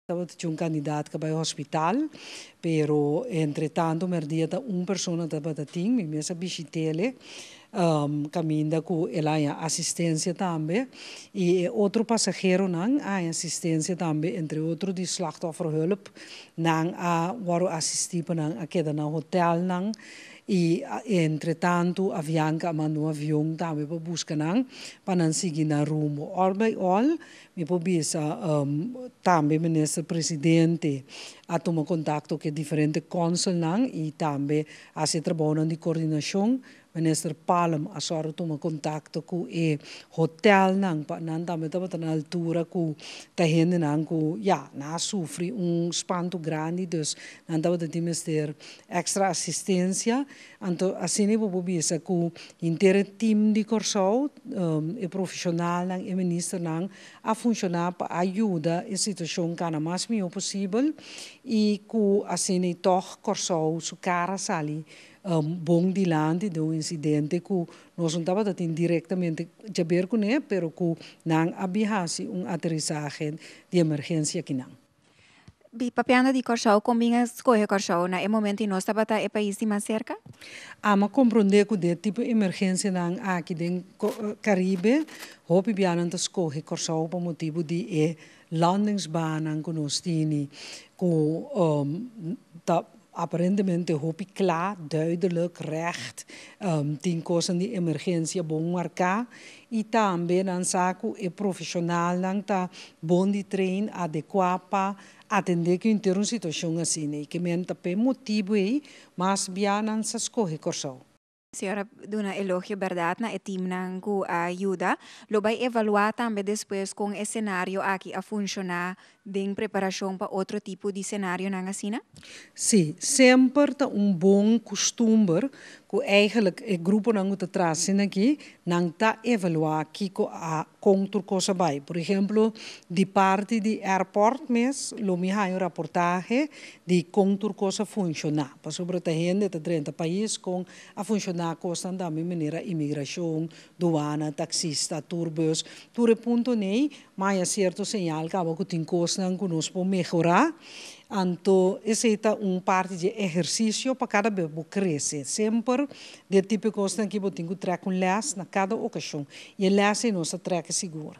Tabatin un kandidato ku a bai hospital, pero entretantu mèrdia ta un persona tabatin, mi mes a bishit'é, kaminda ku el a haña asistensia tambe i otro pasaheronan a haña asistensia tambe, entre otro di slachtofferhulp, nan a wòrdu asistí pa nan a keda na hotelnan i entretantu Avianca a manda un avion tambe pa buska nan pa nan sigui nan rumbo. All by all, mi por bisa tambe minister presidente a tuma kontakto ku diferente konsulnan i tambe hasi trabou di koordinashon. Minister Palm a sòru tuma kontakto ku e hotelnan pa nan tambe tabata na altura ku ta hendenan ku ya nan a sufri un spanto grandi, dus nan tabata tin mester extra asistensia. Anto asina bo por bisa ku henter team di Kòrsou, e profeshonalnan e ministernan a funshoná pa yuda e situashon kana mas mihó posibel i ku asina toch Kòrsou su kara sali bon dilanti di un insidente ku nos no tabatin direktamente di haber kuné, pero ku nan a bin hasi un aterisahe di emergensia akinan. Bi papiando di Kòrsou, kon bin a skohe Kòrsou na e momento nos tabata e pais di mas serka? Ami a komprondé ku den tipo emergensianan aki den Karibe, hopi biaha nan ta skohe Kòrsou pa motibu di e landingsbanen ku nos tin, ku ta aparentemente hopi kla, duidelijk, recht, tin kos di emergensia bon marká i tambe nan sa ku e profeshonalnan ta bon di train adekuá pa atendé ku henter un situashon asina, ne? Ke men ta p'e motibu ei, mas biaha nan sa skohe Kòrsou. Señora a duna elogio, berdat, na e teamnan ku a yuda. Lo bai evaluá tambe despues kon e senario aki a funshoná den preparashon pa otro tipo di senarionan asina? Si, semper ta un bon kustumber ku eigenlijk e gruponan ku ta tras aki, nan ta evaluá kiko a kon tur kos a bai. Por ehèmpel, di parti di airport mes, lo mi haña un reportahe di kon tur kos a funshoná. Pasobra ta hende ta drenta pais, kon a funshoná kosnan tambe manera imigrashon, duana, taksista, tourbus, tur e punto nei, mas e sierto señal kaba ku tin kosnan ku nos por mehorá. Anto, esei ta un parti di ehersisio pa kada bes bo krese. Semper, di tipo kos ku bo tin ku trek un les na kada okashon. I e les nos ta trek sigur.